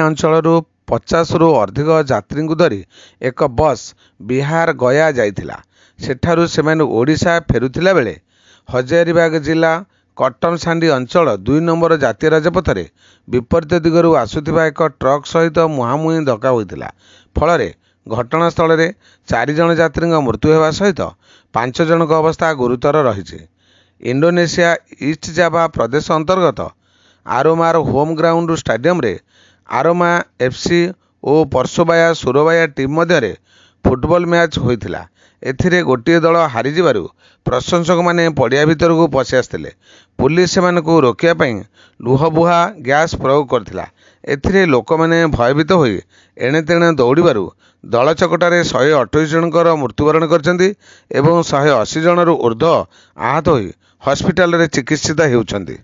ଅଞ୍ଚଳରୁ 50ରୁ ଅଧିକ ଯାତ୍ରୀଙ୍କୁ ଧରି ଏକ ବସ୍ ବିହାର ଗୟା ଯାଇଥିଲା। ସେଠାରୁ ସେମାନେ ଓଡ଼ିଶା ଫେରୁଥିଲା ବେଳେ ହଜାରିବାଗ ଜିଲ୍ଲା କଟମସାଣ୍ଡି ଅଞ୍ଚଳ 2 ନମ୍ବର ଜାତୀୟ ରାଜପଥରେ ବିପରୀତ ଦିଗରୁ ଆସୁଥିବା ଏକ ଟ୍ରକ୍ ସହିତ ମୁହାଁମୁହିଁ ଧକ୍କା ହୋଇଥିଲା। ଫଳରେ ଘଟଣାସ୍ଥଳରେ ଚାରିଜଣ ଯାତ୍ରୀଙ୍କ ମୃତ୍ୟୁ ହେବା ସହିତ ପାଞ୍ଚ ଜଣଙ୍କ ଅବସ୍ଥା ଗୁରୁତର ରହିଛି। ଇଣ୍ଡୋନେସିଆ ଇଷ୍ଟ ଜାଭା ପ୍ରଦେଶ ଅନ୍ତର୍ଗତ ଆରୋମାର ହୋମ୍ ଗ୍ରାଉଣ୍ଡ ଷ୍ଟାଡିୟମରେ ଆରୋମା ଏଫ୍ସି ଓ ପର୍ସେବାୟା ସୁରବାୟା ଟିମ୍ ମଧ୍ୟରେ ଫୁଟବଲ ମ୍ୟାଚ୍ ହୋଇଥିଲା। ଏଥିରେ ଗୋଟିଏ ଦଳ ହାରିଯିବାରୁ ପ୍ରଶଂସକମାନେ ପଡ଼ିଆ ଭିତରକୁ ପଶି ଆସିଥିଲେ। ପୁଲିସ ସେମାନଙ୍କୁ ରୋକିବା ପାଇଁ ଲୁହବୁହା ଗ୍ୟାସ୍ ପ୍ରୟୋଗ କରିଥିଲା। ଏଥିରେ ଲୋକମାନେ ଭୟଭୀତ ହୋଇ ଏଣେତେଣେ ଦୌଡ଼ିବାରୁ ଦଳଚକଟାରେ 128 ଜଣଙ୍କର ମୃତ୍ୟୁବରଣ କରିଛନ୍ତି ଏବଂ 180 ଜଣରୁ ଉର୍ଦ୍ଧ୍ୱ ଆହତ ହୋଇ ହସ୍ପିଟାଲରେ ଚିକିତ୍ସିତ ହେଉଛନ୍ତି।